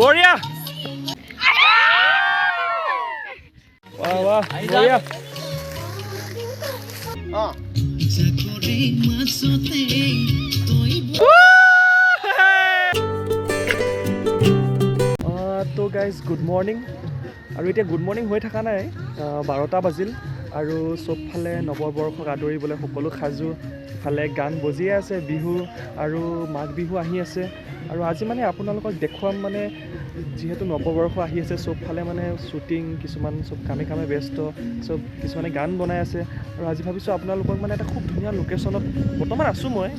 বঢ়িয়া, বাহ বাহ, বঢ়িয়া। জাকৰে মাজতে তই তো গাইজ, গুড মৰ্ণিং। আৰু এতিয়া গুড মৰ্ণিং হৈ থকা নাই, 12টা বাজিল আৰু চবফালে নৱবৰ্ষক আদৰিবলৈ সকলো সাজু। ইফালে গান বজিয়ে আছে, বিহু আৰু মাঘ বিহু আহি আছে। আৰু আজি মানে আপোনালোকক দেখুৱাম, মানে যিহেতু নৱবৰ্ষ আহি আছে, চবফালে মানে শ্বুটিং, কিছুমান চব কামে কামে ব্যস্ত, চব কিছুমানে গান বনাই আছে। আৰু আজি ভাবিছোঁ আপোনালোকক মানে এটা খুব ধুনীয়া লোকেশ্যনত বৰ্তমান আছোঁ মই।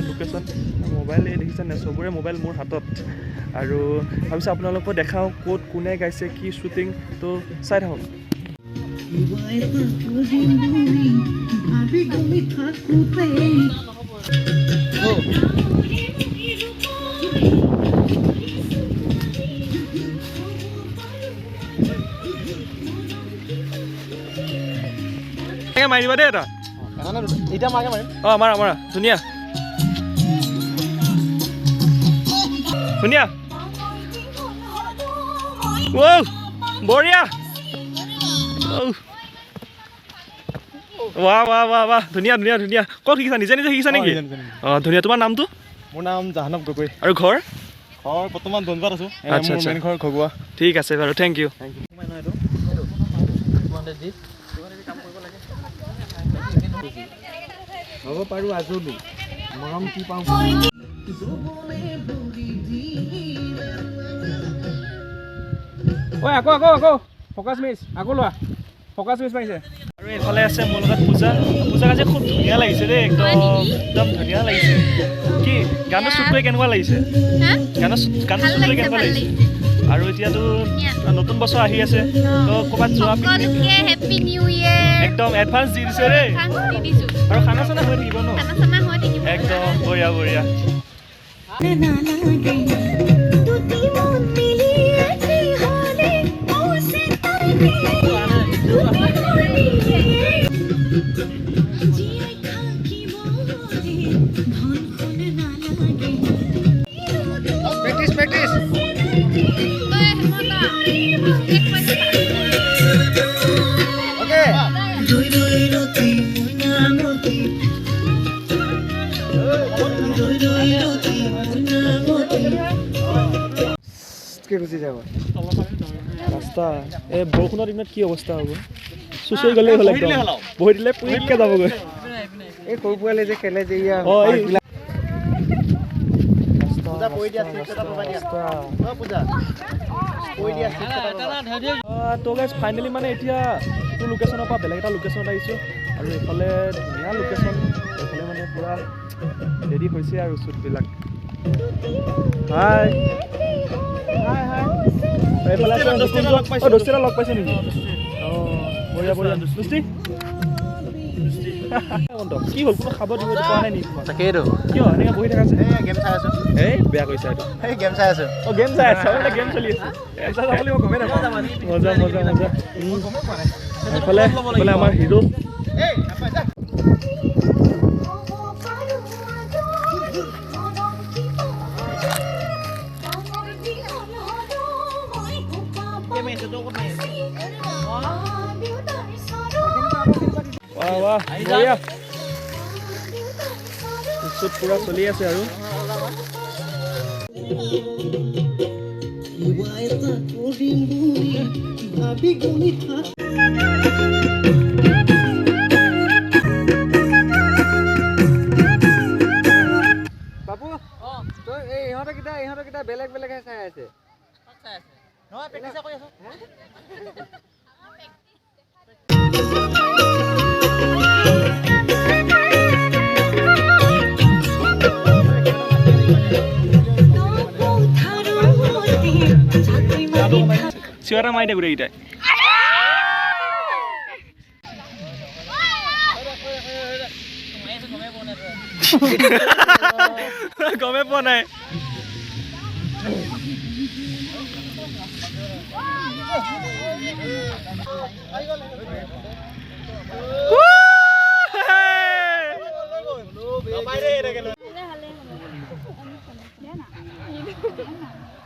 লোকেশ্যন মোবাইল এই দেখিছে নাই, চবৰে মোবাইল মোৰ হাতত। আৰু ভাবিছোঁ আপোনালোকক দেখাওঁ ক'ত কোনে গাইছে, কি শ্বুটিং, তো চাই থাকক। কিবা এটা কৰিম বুলি ভাবি গমি থাকোঁতে এনেকৈ মাৰি দিবা দেই এটা। এতিয়া মাকে মাৰিম। অঁ, মাৰা মাৰা, ধুনীয়া ধুনীয়া। ঔ বঢ়িয়া। ঔ বাহ বাহ বাহ বাহ, ধুনীয়া ধুনীয়া ধুনীয়া। ক'ত শিকিছা? নিজে নিজে শিকিছা নেকি? অঁ, ধুনীয়া। তোমাৰ নামটো? মোৰ নাম জাহ্নৱ গগৈ। আৰু ঘৰ? ঘৰ বৰ্তমান দনবাত আছোঁ। আচ্ছা, মোৰ আচ্ছা। মেইন ঘৰ ঘগুৱা। ঠিক আছে বাৰু, thank U. হ'ব পাৰোঁ আজলি মৰম কি পাওঁ। যৌৱনে ভৰি দিলে। ঐ, আকৌ আকৌ আকৌ, ফ'কাছ মিছ, আকৌ লোৱা, ফ'কাছ মিছ মাৰিছে। আৰু এইফালে আছে মোৰ লগত পূজা। পূজাক আজি খুব ধুনীয়া লাগিছে দেই, একদম একদম ধুনীয়া লাগিছে। কি গানটো শ্বুট কৰি কেনেকুৱা লাগিছে? গানটো শ্বুট কৰি কেনেকুৱা লাগিছে? আৰু এতিয়াতো নতুন বছৰ আহি আছে, তো ক'ৰবাত যোৱা পিকনিক? সকলোকে হেপী নিউ ইয়েৰ। একদম এডভান্স দি দিছে দেই। এডভান্স দি দিছো। আৰু খানা চানা হৈ থাকিব ন? খানা চানা হৈ থাকিব। একদম বঢ়িয়া বঢ়িয়া। নালাগে দুটি মন মিলি এটি হলে বসে থাকে দুটি মন জীয়াই থাকিবলে ধন সোণ নালাগে। Practice practice. ঐ হেমন্ত, এক পইচা। অ'কে। ৰৈ ৰৈ ৰতি মইনামতী, ৰৈ ৰৈ ৰতি মইনামতী। গুচি যাব। ৰাস্তা এই বৰষুণৰ দিনত কি অৱস্থা হ'ব, চুঁচৰি গ'লেই হ'ল, একদম বহি দিলে পুৰিককৈ যাবগৈ। এই সৰু পোৱালি যে খেলে যে ইয়া। অঁ, এই পূজা পৰি দিয়া, চিপছ এটা পাবা দিয়া। ৰাস্তা। অ পূজা পৰি দিয়া, চিপছ এটা পাবা। তো গাইজ, ফাইনেলি মানে এতিয়া এইটো লোকেশ্যনৰ পৰা বেলেগ এটা লোকেশ্যনত আহিছোঁ আৰু এইফালে ধুনীয়া লোকেশ্যন। এইফালে মানে পূৰা ৰেডি হৈছে আৰু শ্বুটবিলাক। হাই হাই হাই। এইফালে আছে অঁ, দোস্তি এটা লগ পাইছে নেকি? অঁ, বঢ়িয়া বঢ়িয়া। দোস্তি কি হ'ল, কোনো খাব দিব পৰা নাই নেকি তোমাক? তাকেইতো। কিয় এনেকৈ বহি থাকা যে? এই গেম চাই আছো। এই বেয়া কৰিছা এইটো। এই গেম চাই আছো। অঁ, গেম চাই আছা? মানে গেম চলি আছে, গেম চাই বুলি মই গমেই নাপাওঁ। মজা মজা মজা। এইফালে এইফালে আমাৰ হিৰো। এই নাপাই যা। হ'ব পাৰোঁ আজলি মৰম কি ডাঙৰ দীঘল হ'লো মই বোকা দেউতাৰ চৰণ। বাহ বাহ, বঢ়িয়া। শ্বুট পূৰা চলি আছে আৰু। কিবা এটা কৰিম বুলি ভাবি গুণি থাক। বাপু, তই এই ইহঁতকেইটা বেলেগ বেলেগহে চাই আছে। নহয়, প্ৰেক্টিচ কৰি আছো। জাকৈ মাৰি থাক। চিঞৰ এটা মাৰি দে গোটেইকেইটাই। গমেই পোৱা নাই।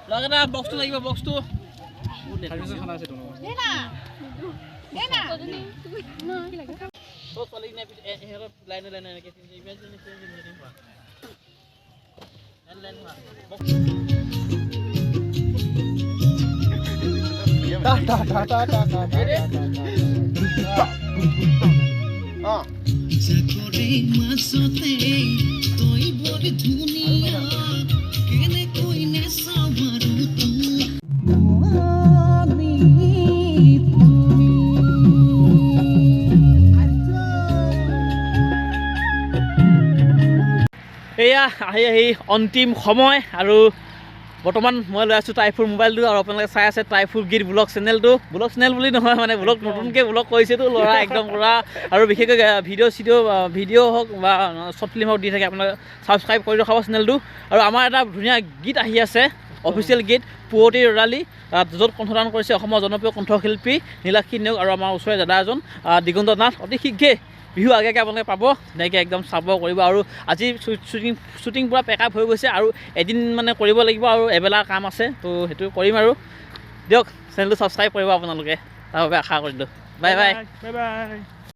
ল'ৰাকেইটা, বক্সটো লাগিব, বক্সটো। খানা আছে। চব ছোৱালী সিহঁতৰ লাইনে লাইনে এনেকৈ ইমেজিন হোৱা, লাইন লাইন হোৱা। টা টা টা টা টা টা টা। জাকৰে মাজতে তই বৰ ধুনীয়া, কেনেকৈ নেচাওঁ বাৰু তুমি। তুমি। এয়া আহি আহি অন্তিম সময় আৰু বৰ্তমান মই লৈ আছোঁ টাইফুৰ মোবাইলটো আৰু আপোনালোকে চাই আছে টাইফুৰ গীত ব্লগ চেনেলটো। ব্লগ চেনেল বুলি নহয়, মানে ব্লগ, নতুনকৈ ব্লগ কৰিছেতো ল'ৰা একদম পূৰা। আৰু বিশেষকৈ ভিডিঅ' চিডিঅ', ভিডিঅ' হওক বা শ্বৰ্ট ফিল্ম হওক দি থাকে। আপোনালোকে ছাবস্ক্ৰাইব কৰি ৰখাব চেনেলটো। আৰু আমাৰ এটা ধুনীয়া গীত আহি আছে, অফিচিয়েল গীত পুৱতি ৰদালি, য'ত কণ্ঠদান কৰিছে অসমৰ জনপ্ৰিয় কণ্ঠশিল্পী নীলাক্ষী নেওগ আৰু আমাৰ ওচৰৰে দাদা এজন দিগন্ত নাথ। অতি শীঘ্ৰেই বিহু আগে আগে আপোনালোকে পাব, ধুনীয়াকৈ একদম চাব কৰিব। আৰু আজি শ্বুটিং পূৰা পেক আপ হৈ গৈছে আৰু এদিন মানে কৰিব লাগিব আৰু এবেলা কাম আছে, তো সেইটো কৰিম। আৰু দিয়ক, চেনেলটো ছাবস্ক্ৰাইব কৰিব আপোনালোকে, তাৰ বাবে আশা কৰিলোঁ। Bye bye. Bye bye.